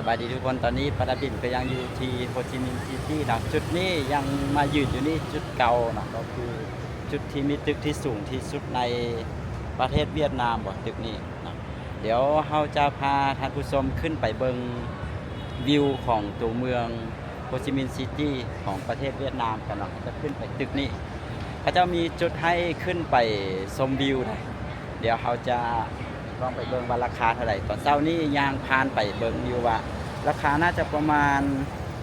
ສະບາຍດີທຸກຄົນ, ຕອນນີ້ປາດາບິນກໍຍັງຢູ່ທີ່ໂຮຈິມິນຊີຕີເນາະ. ຈຸດນີ້ຍັງມາຢືນຢູ່ນີ້ ຈຸດເກົ່າເນາະ, ກໍຄືຈຸດທີ່ມີຕຶກທີ່ສູງທີ່ສຸດໃນປະເທດຫວຽດນາມບໍ ຕຶກນີ້ເນາະ. ດຽວເຮົາຈະພາທ່ານຜູ້ຊົມຂຶ້ນໄປເບິ່ງວິວຂອງຕົວເມືອງໂຮຈິມິນຊີຕີຂອງປະເທດຫວຽດນາມກັນເນາະ. ຈະຂຶ້ນໄປຕຶກນີ້ ເຂົາເຈົ້າມີຈຸດໃຫ້ຂຶ້ນໄປຊົມວິວນະ. ດຽວເຮົາຈະລອງໄປເບິ່ງວ່າລາຄາເທົ່າໃດ. ຕອນເຊົ້ານີ້ຍ່າງຜ່ານໄປເບິ່ງຢູ່ວ່າລາຄາໜ້າຈະປະມານ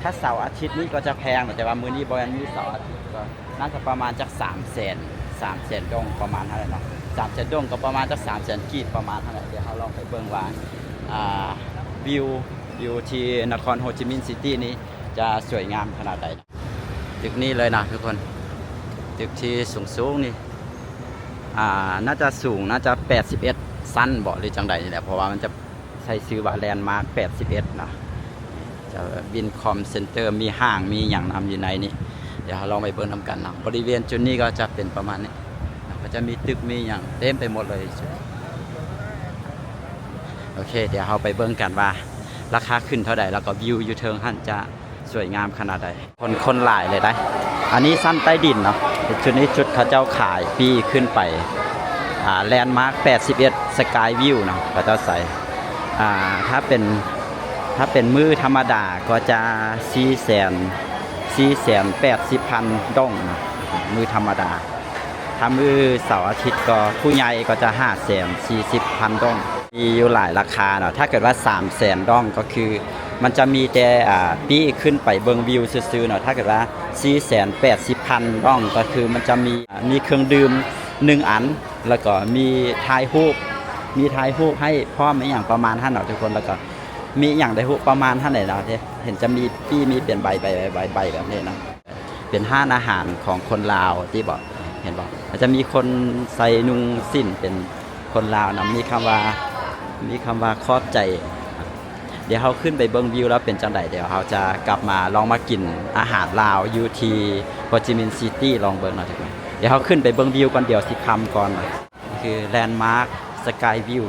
ຖ້າເສົາອາທິດນີ້ກໍຈະແພງ, ແຕ່ວ່າມື້ນີ້ບໍ່ແມ່ນມື້ເສົາອາທິດ, ກໍໜ້າຈະປະມານຈັກສາມແສນ, ສາມແສນດົງປະມານຫັ້ນແຫຼະເນາະ. ສາມແສນດົງກໍປະມານຈັກສາມແສນກີບປະມານຫັ້ນແຫຼະ. ດຽວເຮົາລອງໄປເບິ່ງວ່າ ອ່າ ວິວ ວິວທີ່ນະຄອນໂຮຈິມິນຊີຕີນີ້ຈະສວຍງາມຂະໜາດໃດ. ຕຶກນີ້ເລີຍນະທຸກຄົນ, ຕຶກທີ່ສູງໆນີ້ ອ່າ ໜ້າຈະສູງ ໜ້າຈະແປດສິບເອັດຊັ້ນບໍ ຫຼືຈັ່ງໃດນີ້ແຫຼະ, ເພາະວ່າມັນຈະໃຊ້ຊື່ວ່າແລນມາກແປດສິບເອັດເນາະ. ຈະວິນຄອມເຊັນເຕີ ມີຫ້າງມີຫຍັງນຳຢູ່ໃນນີ້. ດຽວເຮົາລອງໄປເບິ່ງນຳກັນເນາະ. ບໍລິເວນຈຸດນີ້ກໍຈະເປັນປະມານນີ້, ກໍຈະມີຕຶກມີຫຍັງເຕັມໄປໝົດເລີຍ. ໂອເຄ ດຽວເຮົາໄປເບິ່ງກັນວ່າລາຄາຂຶ້ນເທົ່າໃດ ແລ້ວກໍວິວຢູ່ເທິງຫັ້ນຈະ ສວຍງາມຂະໜາດໃດ. ຄົນ ຄົນຫຼາຍເລີຍໄດ໋. ອັນນີ້ຊັ້ນໃຕ້ດິນເນາະ, ຈຸດນີ້ຈຸດເຂົາເຈົ້າຂາຍປີ້ຂຶ້ນໄປ ອ່າ ແລນມາກແປດສິບເອັດ ສະກາຍວິວເນາະ ເຂົາເຈົ້າໃສ່. ອ່າ ຖ້າເປັນ ຖ້າເປັນມື້ທຳມະດາກໍຈະສີ່ແສນ ສີ່ແສນແປດສິບພັນດົງເນາະ ມື້ທຳມະດາ. ຖ້າມື້ເສົາອາທິດກໍຜູ້ໃຫຍ່ກໍຈະຫ້າແສນສີ່ສິບພັນດົງ. ມີຢູ່ຫຼາຍລາຄາເນາະ. ຖ້າເກີດວ່າສາມແສນດົງກໍຄືມັນຈະມີແຕ່ ອ່າ ປີ້ຂຶ້ນໄປເບິ່ງວິວຊື່ໆເນາະ. ຖ້າເກີດວ່າສີ່ແສນແປດສິບພັນດົງກໍຄືມັນຈະມີ ອ່າ ມີເຄື່ອງດື່ມໜຶ່ງອັນ ແລ້ວກໍມີຖ່າຍຮູບ ມີຖ່າຍຮູບໃຫ້ພ້ອມ ອີ່ຫຍັງປະມານຫັ້ນເນາະທຸກຄົນ. ແລ້ວກໍມີອີ່ຫຍັງໄດ້ຮູ້ປະມານຫັ້ນແຫຼະເນາະ, ເຫັນຈະມີປີ້ ມີເປັນໃບໆໆແບບນີ້ເນາະ. ເປັນຮ້ານອາຫານຂອງຄົນລາວຕິບໍ ເຫັນບໍ່? ອາດຈະມີຄົນໃສ່ນຸ່ງສິ້ນເປັນຄົນລາວນຳ, ມີຄຳວ່າ ມີຄຳວ່າຂອບໃຈ. ດຽວເຮົາຂຶ້ນໄປເບິ່ງວິວແລ້ວເປັນຈັ່ງໃດ ດຽວເຮົາຈະກັບມາລອງມາກິນອາຫານລາວຢູ່ທີ່ໂຮຈິມິນຊີຕີລອງເບິ່ງເນາະທຸກຄົນ. ດຽວເຮົາຂຶ້ນໄປເບິ່ງວິວກ່ອນ ດຽວຊິຄ່ຳກ່ອນ. ນີ້ຄືແລນມາກສະກາຍວິວ.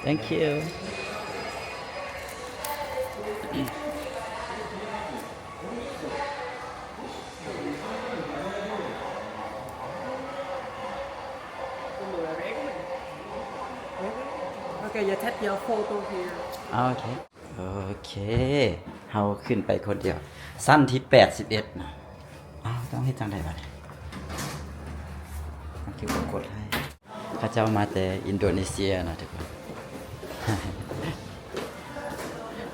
Thank you. Okay, you take your photo here. ໂອເຄ ໂອເຄ ເຮົາຂຶ້ນໄປຄົນດຽວ ຊັ້ນທີແປດສິບເອັດນະ. ອ້າວ ຕ້ອງເຮັດຈັ່ງໃດບາດນີ້? ມັນຄືບໍ່ກົດໃຫ້. ເຂົາເຈົ້າມາແຕ່ອິນໂດເນເຊຍເນາະທຸກຄົນ.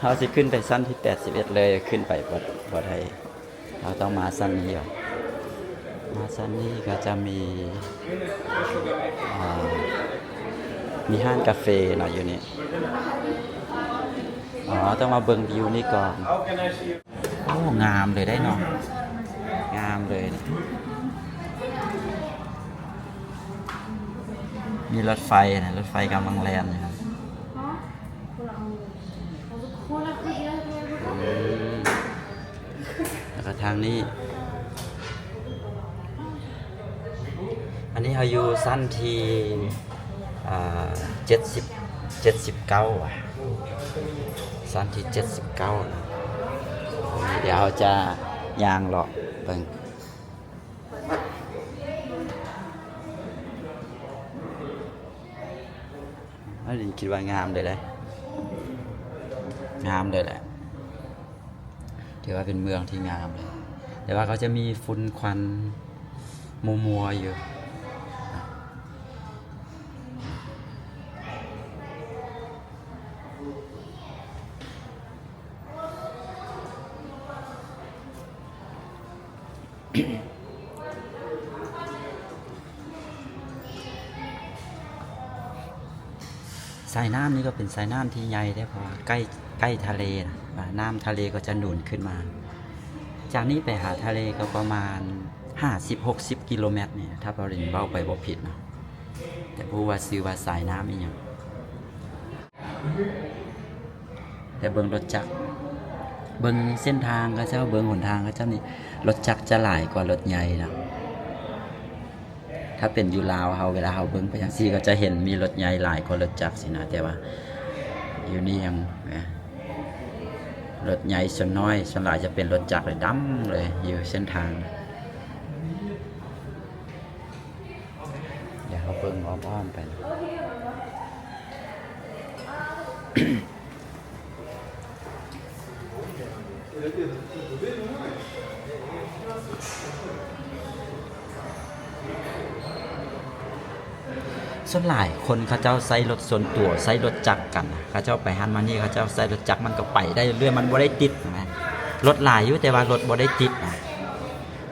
ເຮົາຊິຂຶ້ນໄປຊັ້ນທີແປດສິບເອັດເລີຍ, ຂຶ້ນໄປບໍ່ ບໍ່ໄດ້. ເຮົາຕ້ອງມາຊັ້ນນີ້ເນາະ. ມາຊັ້ນນີ້ກໍຈະມີ ອ່າ ມີຮ້ານກາເຟເນາະຢູ່ນີ້. ອໍ ຕ້ອງມາເບິ່ງວິວນີ້ກ່ອນ. ໂອ້ ງາມເລີຍໄດ໋ເນາະ, ງາມເລີຍ. ມີລົດໄຟນະ, ລົດໄຟກຳລັງແລ່ນຢູ່. ອືມ ແລ້ວກໍທາງນີ້ ອັນນີ້ເຮົາຢູ່ຊັ້ນທີ ອ່າ ເຈັດສິບ ເຈັດສິບເກົ້າ ຫວາ ຊັ້ນທີເຈັດສິບເກົ້ານະ. ດຽວເຮົາຈະຍ່າງເລາະເບິ່ງ. ອັນນີ້ຄິດວ່າງາມເລີຍເດ້ ງາມເລີຍແຫຼະ. ຖືວ່າເປັນເມືອງທີ່ງາມເລີຍ, ແຕ່ວ່າເຂົາຈະມີຝຸ່ນຄວັນມົວໆຢູ່. ສາຍນ້ຳນີ້ກໍເປັນສາຍນ້ຳທີ່ໃຫຍ່ເດ້ ເພາະວ່າໃກ້ ໃກ້ທະເລນະ, ນ້ຳທະເລກໍຈະໜູນຂຶ້ນມາ. ຈາກນີ້ໄປຫາທະເລກໍປະມານຫ້າສິບ ຫົກສິບກິໂລແມັດນີ້ ຖ້າປາລິນເວົ້າໄປບໍ່ຜິດເນາະ, ແຕ່ບໍ່ຮູ້ວ່າຊື່ວ່າສາຍນ້ຳອີ່ຫຍັງ. ແຕ່ເບິ່ງລົດຈັກ ເບິ່ງເສັ້ນທາງເຂົາເຈົ້າ ເບິ່ງຫົນທາງເຂົາເຈົ້ານີ້ ລົດຈັກຈະຫຼາຍກວ່າລົດໃຫຍ່ນະ. ຖ້າເປັນຢູ່ລາວເຮົາ ເວລາເຮົາເບິ່ງໄປຈັ່ງຊີ້ ກໍຈະເຫັນມີລົດໃຫຍ່ຫຼາຍກວ່າລົດຈັກຊີ້ນະ, ແຕ່ວ່າຢູ່ນີ້ຍັງ ນະ ລົດໃຫຍ່ສ່ວນນ້ອຍ ສ່ວນຫຼາຍຈະເປັນລົດຈັກເລີຍ ດຳເລີຍຢູ່ເສັ້ນທາງ. ດຽວເຮົາເບິ່ງອ້ອມໆໄປນະ. ສ່ວນຫຼາຍຄົນເຂົາເຈົ້າໃຊ້ລົດສ່ວນຕົວ ໃຊ້ລົດຈັກກັນນະ, ເຂົາເຈົ້າໄປຫັ້ນມານີ້ ເຂົາເຈົ້າໃຊ້ລົດຈັກ ມັນກໍໄປໄດ້ເລື້ອຍ ມັນບໍ່ໄດ້ຕິດນະ. ລົດຫຼາຍຢູ່ ແຕ່ວ່າລົດບໍ່ໄດ້ຕິດນະ.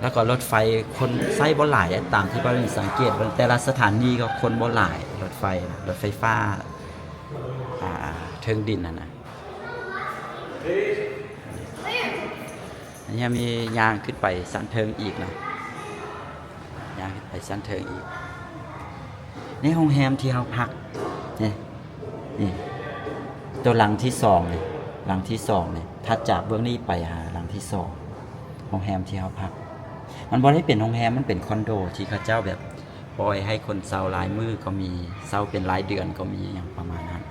ແລ້ວກໍລົດໄຟຄົນໃຊ້ບໍ່ຫຼາຍ ຕາມທີ່ປາລິນສັງເກດເບິ່ງ ແຕ່ລະສະຖານີກໍຄົນບໍ່ຫຼາຍ. ລົດໄຟນະ ລົດໄຟຟ້າ ອ່າ ເທິງດິນຫັ້ນນະ. ອັນນີ້ມີຍ່າງຂຶ້ນໄປຊັ້ນເທິງອີກນະ, ຍ່າງຂຶ້ນໄປຊັ້ນເທິງອີກ. ໃນໂຮງແຮມທີ່ເຮົາພັກ ນີ້ ນີ້ ໂຕຫຼັງທີສອງນີ້ ຫຼັງທີສອງນີ້ ຖັດຈາກເບື້ອງນີ້ໄປຫາຫຼັງທີສອງ ໂຮງແຮມທີ່ເຮົາພັກ. ມັນບໍ່ໄດ້ເປັນໂຮງແຮມ ມັນເປັນຄອນໂດທີ່ເຂົາເຈົ້າແບບປ່ອຍໃຫ້ຄົນເຊົ່າລາຍມື້ກໍມີ ເຊົ່າເປັນລາຍເດືອນກໍມີ ຫຍັງປະມານນັ້ນ.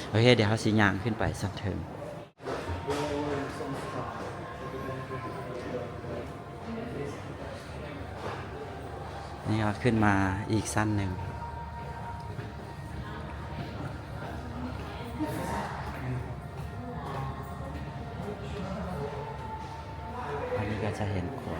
ໂອເຄ ດຽວເຮົາຊິຍ່າງຂຶ້ນໄປຊັ້ນເທິງ. ນີ້ເຮົາຂຶ້ນມາອີກຊັ້ນໜຶ່ງ. ອັນນີ້ກໍຈະເຫັນຂົວ.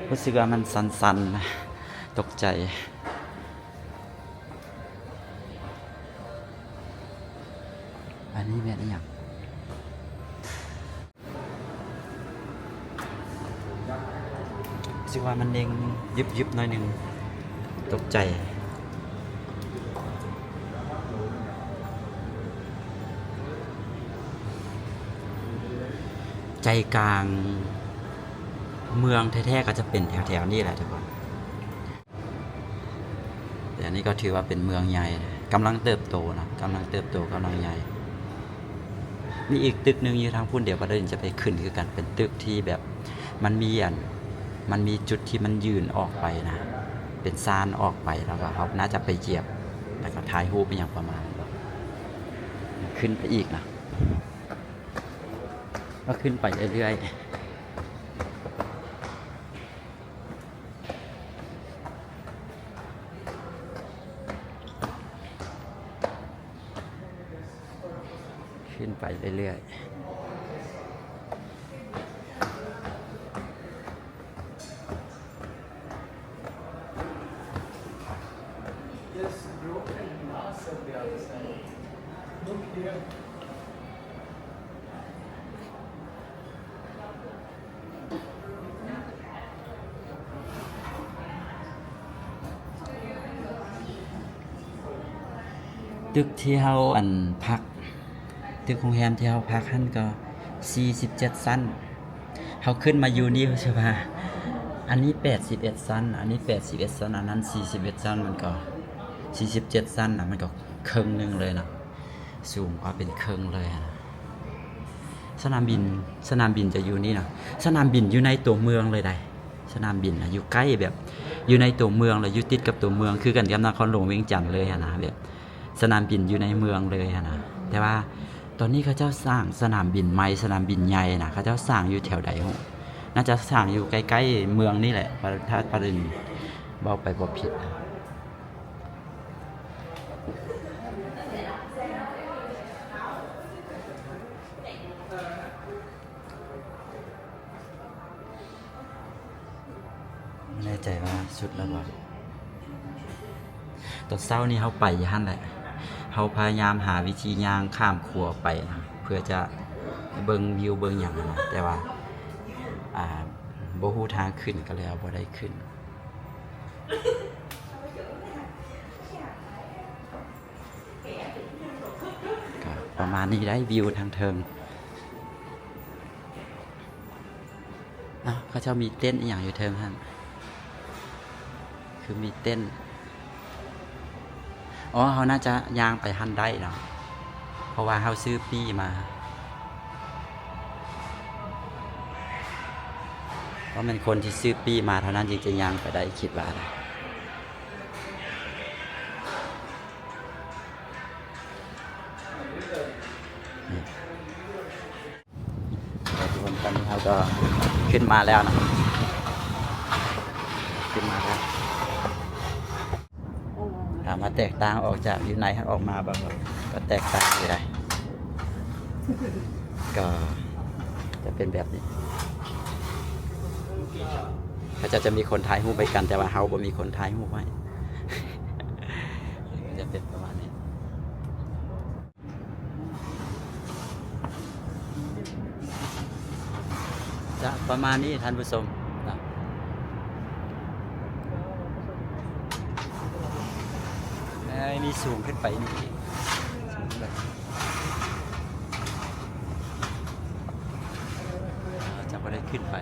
ຮູ້ສຶກວ່າມັນສັ່ນໆ ຕົກໃຈ. ອັນນີ້ແມ່ນອີ່ຫຍັງ? ຮູ້ສຶກວ່າມັນເໜັງຫຍຶບໆ ໜ້ອຍໜຶ່ງ ຕົກໃຈ. ໃຈກາງເມືອງແທ້ໆ ກໍຈະເປັນແຖວໆນີ້ແຫຼະທຸກຄົນ. ແຕ່ອັນນີ້ກໍຖືວ່າເປັນເມືອງໃຫຍ່ ກຳລັງເຕີບໂຕເນາະ ກຳລັງເຕີບໂຕ ກຳລັງໃຫຍ່. ມີອີກຕຶກໜຶ່ງຢູ່ທາງພຸ້ນ ດຽວປາລິນຈະໄປຂຶ້ນຄືກັນ ເປັນຕຶກທີ່ແບບມັນມີອັນ ມັນມີຈຸດທີ່ມັນຍື່ນອອກໄປນະ ເປັນຊານອອກໄປ ແລ້ວກໍເຮົາໜ້າຈະໄປຢຽບ ແລ້ວກໍຖ່າຍຮູບອີ່ຫຍັງປະມານນັ້ນ. ຂຶ້ນໄປອີກນະ ກໍຂຶ້ນໄປເລື້ອຍໆ. ຂຶ້ນໄປເລື້ອຍໆ. ຕຶກທີ່ເຮົາ ອັນ ພັກ ຕຶກໂຮງແຮມທີ່ເຮົາພັກຫັ້ນກໍສີ່ສິບເຈັດຊັ້ນ. ເຮົາຂຶ້ນມາຢູ່ນີ້ ຮູ້ສຶກວ່າ ອັນນີ້ແປດສິບເອັດຊັ້ນ ອັນນີ້ແປດສິບເອັດຊັ້ນ ອັນນັ້ນສີ່ສິບເອັດຊັ້ນ ມັນກໍສີ່ສິບເຈັດຊັ້ນນະ ມັນກໍເຄິ່ງໜຶ່ງເລີຍເນາະ. ສູງກວ່າເປັນເຄິ່ງເລີຍຫັ້ນນະ. ສະໜາມບິນ ສະໜາມບິນຈະຢູ່ນີ້ນະ. ສະໜາມບິນຢູ່ໃນຕົວເມືອງເລີຍໃດ໋. ສະໜາມບິນນະ ຢູ່ໃກ້ແບບ ຢູ່ໃນຕົວເມືອງ ແລ້ວຢູ່ຕິດກັບຕົວເມືອງ ຄືກັນກັບນະຄອນຫຼວງວຽງຈັນເລີຍຫັ້ນນະ. ແບບສະໜາມບິນຢູ່ໃນເມືອງເລີຍຫັ້ນນະ. ແຕ່ວ່າຕອນນີ້ເຂົາເຈົ້າສ້າງສະໜາມບິນໃໝ່ ສະໜາມບິນໃຫຍ່ນະ ເຂົາເຈົ້າສ້າງຢູ່ແຖວໃດຫູ? ໜ້າຈະສ້າງຢູ່ໃກ້ໆເມືອງນີ້ແຫຼະ ຖ້າ ຖ້າປາລິນເວົ້າໄປບໍ່ຜິດ. ບໍ່ແນ່ໃຈວ່າສຸດແລ້ວບໍ່. ຕອນເຊົ້ານີ້ເຮົາໄປຢູ່ຫັ້ນແຫຼະ ເຮົາພະຍາຍາມຫາວິທີຍ່າງຂ້າມຂົວໄປນະ ເພື່ອຈະເບິ່ງວິວເບິ່ງຫຍັງຫັ້ນນະ ແຕ່ວ່າ ບໍ່ຮູ້ທາງຂຶ້ນກໍເລີຍບໍ່ໄດ້ຂຶ້ນ. ກໍປະມານນີ້ໄດ໋ ວິວທາງເທິງ. ອ້າວ ເຂົາເຈົ້າມີເຕັນອີ່ຫຍັງຢູ່ເທິງຫັ້ນ ຄືມີເຕັນ. ອໍ ເຮົາໜ້າຈະຍ່າງໄປຫັ້ນໄດ້ເນາະ ເພາະວ່າເຮົາຊື້ປີ້ມາ. ຕ້ອງແມ່ນຄົນທີ່ຊື້ປີ້ມາເທົ່ານັ້ນຈຶ່ງຈະຍ່າງໄປໄດ້ ຄິດວ່ານະ. ນີ້ ທຸກຄົນ ຕອນນີ້ເຮົາກໍຂຶ້ນມາແລ້ວນະ ຂຶ້ນມາແລ້ວ. ຖາມວ່າແຕກຕ່າງອອກຈາກຢູ່ໃນ ອອກມາບໍ່? ກໍແຕກຕ່າງຢູ່ໄດ໋ ກໍຈະເປັນແບບນີ້. ເຂົາເຈົ້າຈະມີຄົນຖ່າຍຮູບໃຫ້ກັນ ແຕ່ວ່າເຮົາບໍ່ມີຄົນຖ່າຍຮູບໃຫ້ ຈະເປັນປະມານນີ້. ຈະປະມານນີ້ທ່ານຜູ້ຊົມເນາະ. ເອີຍ ມີສູງຂຶ້ນໄປນີ້ອີກ ສູງຂຶ້ນໄປ ຈະບໍ່ໄດ້ຂຶ້ນໄປ.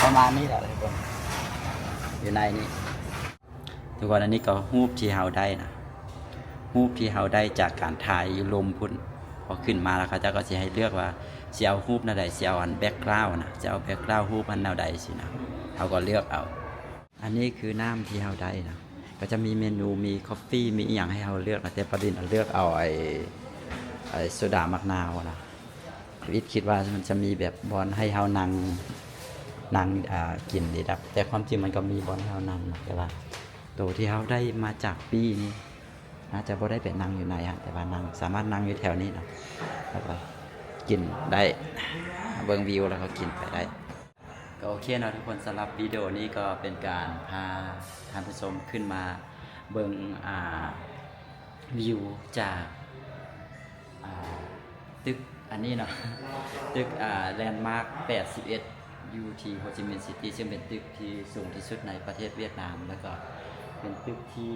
ປະມານນີ້ແຫຼະທຸກຄົນ ຢູ່ໃນນີ້. ທຸກຄົນ ອັນນີ້ກໍຮູບທີ່ເຮົາໄດ້ນະ ຮູບທີ່ເຮົາໄດ້ຈາກການຖ່າຍຢູ່ລຸ່ມພຸ້ນ. ພໍຂຶ້ນມາແລ້ວ ເຂົາເຈົ້າກໍຊິໃຫ້ເລືອກວ່າຊິເອົາຮູບແນວໃດ ຊິເອົາອັນແບັກກຣາວນະ ຊິເອົາແບັກກຣາວຮູບອັນແນວໃດຊີ້ນະ ເຮົາກໍເລືອກເອົາ. ອັນນີ້ຄືນ້ຳທີ່ເຮົາໄດ້ນະ ກໍຈະມີເມນູ ມີຄອບຟີ ມີອີ່ຫຍັງໃຫ້ເຮົາເລືອກນະ ແຕ່ປາລິນເລືອກເອົາໄອ້ ໄອ້ໂຊດາໝາກນາວນະ. ວິດຄິດວ່າມັນຈະມີແບບບ່ອນໃຫ້ເຮົານັ່ງ ນັ່ງ ອ່າ ກິນດີດອກ ແຕ່ຄວາມຈິງມັນກໍມີບ່ອນໃຫ້ເຮົານັ່ງນະ ແຕ່ວ່າໂຕທີ່ເຮົາໄດ້ມາຈາກປີ້ນີ້ ໜ້າຈະບໍ່ໄດ້ໄປນັ່ງຢູ່ໃນຫັ້ນ ແຕ່ວ່ານັ່ງ ສາມາດນັ່ງຢູ່ແຖວນີ້ເນາະ ແລ້ວກໍກິນໄດ້ ເບິ່ງວິວ ແລ້ວກໍກິນໄປໄດ້. ກໍໂອເຄເນາະທຸກຄົນ ສຳລັບວິດີໂອນີ້ກໍເປັນການພາທ່ານຜູ້ຊົມຂຶ້ນມາເບິ່ງ ອ່າ ວິວຈາກ ອ່າ ຕຶກອັນນີ້ເນາະ ຕຶກ ອ່າ ແລນມາກແປດສິບເອັດ ຢູ່ທີ່ໂຮຈິມິນຊິຕີ ຊຶ່ງເປັນຕຶກທີ່ສູງທີ່ສຸດໃນປະເທດຫວຽດນາມ ແລ້ວກໍເປັນຕຶກທີ່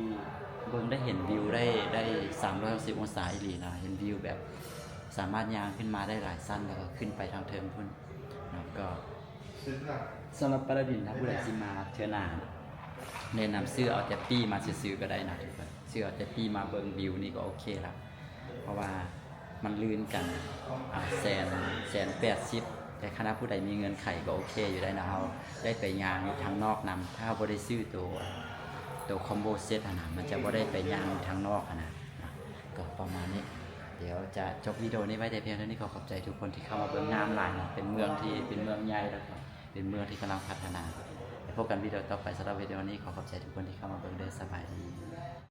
ເບິ່ງໄດ້ເຫັນວິວໄດ້ ໄດ້ສາມຮ້ອຍຫົກສິບອົງສາອີ່ຫຼີນະ ເຫັນວິວແບບສາມາດຍ່າງຂຶ້ນມາໄດ້ຫຼາຍຊັ້ນ ແລ້ວກໍຂຶ້ນໄປທາງເທິງພຸ້ນເນາະ. ກໍສຳລັບປາລາດິນ ຖ້າຜູ້ໃດຊິມາເທື່ອໜ້າ ແນະນຳຊື້ເອົາແຕ່ປີ້ມາຊື່ໆກໍໄດ້ນະທຸກຄົນ ຊື້ເອົາແຕ່ປີ້ມາເບິ່ງວິວນີ້ກໍໂອເຄລະ ເພາະວ່າ ມັນລື່ນກັນ ອ່າ ແສນ ແສນແປດສິບ ແຕ່ຄັນວ່າຜູ້ໃດມີເງື່ອນໄຂກໍໂອເຄຢູ່ໄດ໋ນະ ເຮົາໄດ້ໄປຍ່າງຢູ່ທາງນອກນຳ ຖ້າເຮົາບໍ່ໄດ້ຊື້ໂຕ ໂຕຄອມໂບເຊັດຫັ້ນນະ ມັນຈະບໍ່ໄດ້ໄປຍ່າງຢູ່ທາງນອກຫັ້ນນະ ນະ ກໍປະມານນີ້. ດຽວຈະຈົບວິດີໂອນີ້ໄວ້ແຕ່ພຽງເທົ່ານີ້ ຂໍຂອບໃຈທຸກຄົນທີ່ເຂົ້າມາເບິ່ງ ງາມຫຼາຍເນາະ ເປັນເມືອງທີ່ ເປັນເມືອງໃຫຍ່ ແລ້ວກໍເປັນເມືອງທີ່ກຳລັງພັດທະນາ. ໄປພົບກັນວິດີໂອຕໍ່ໄປ ສຳລັບວິດີໂອນີ້ ຂໍຂອບໃຈທຸກຄົນທີ່ເຂົ້າມາເບິ່ງເດີ ສະບາຍດີ.